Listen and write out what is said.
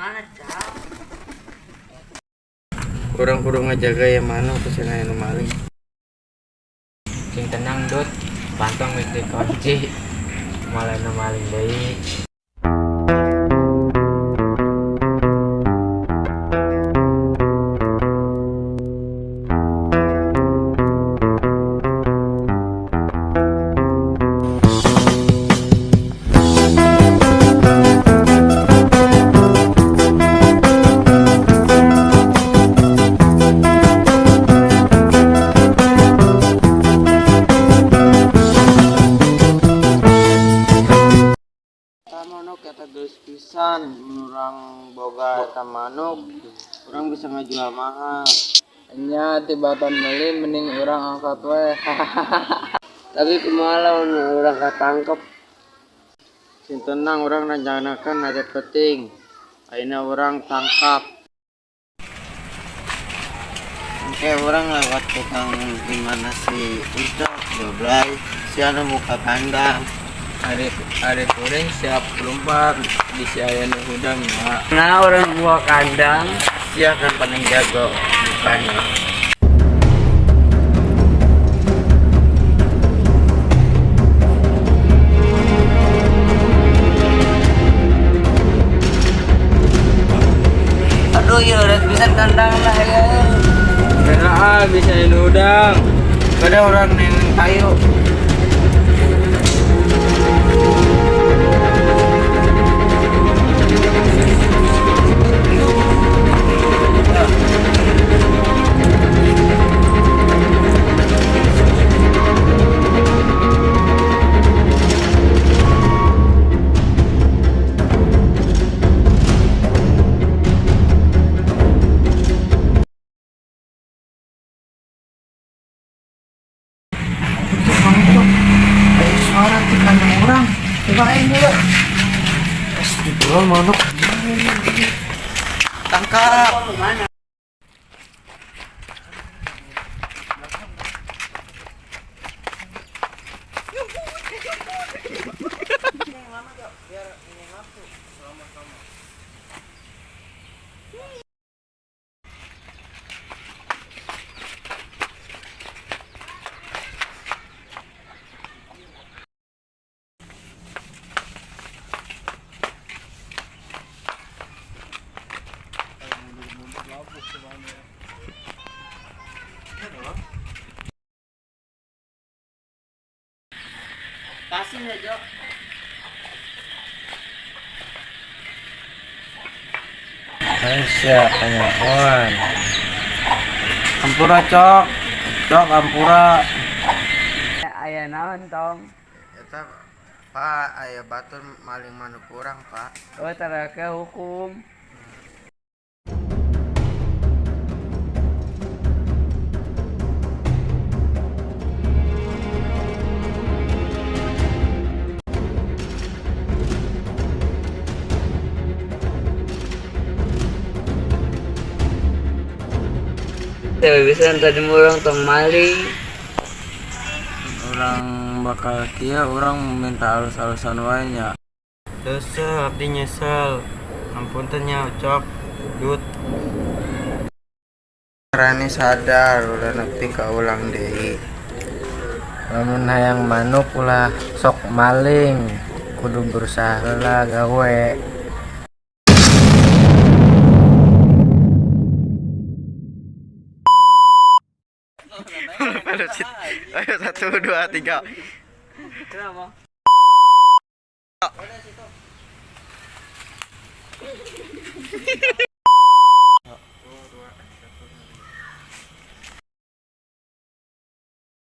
Mana, Cak? Urang kudu ngajaga ya manuk kesana anu maling. Sing tenang, Dut. Pantong wis dikunci. Malah nu maling deui. Eta manuk eta geus pisan, mun urang boga eta manuk, urang bisa ngajual mahal. Nya, tibatan meuli mending urang angkat we. Tapi kumaha lamun urang katangkep? Sing tenang, urang rencanakan ada penting. Ayeuna urang tangkap. Oke, urang lewat tukang di mana si Ucok, Doblay, si anu muka kandang. Ari ari kuring siap lompat di si aya nu hudang ya. Nah, urang buka kandang. Sia kan paling jago bukanya. Aduh, ya udah bisa kandang lah ya. Kena bisa nu hudang. Kada urang neng kayu. Ayo suara di kandang urang. Coba aing dulu. Astagfirullah, manuk. Tangkap. Mana? Kasih ya, Jok. Aisyah kanyahoan. Ampura, Cok. Cok, ampura. Aya naon, Tong? Eta, Pak, aya batur maling manuk urang, Pak. Oh, terake hukum. Teu bisa tadi urang tong maling. Urang bakal kieu, urang minta alus-alusan wae nya. Dosa, abdi nyesel. Ampun teh nya, Cok. Dut. Rani sadar, ulah nepi kaulang deui. Lamun hayang manuk ulah sok maling, kudu berusaha heula gawe. Ayo, satu, dua, tiga. Kenapa?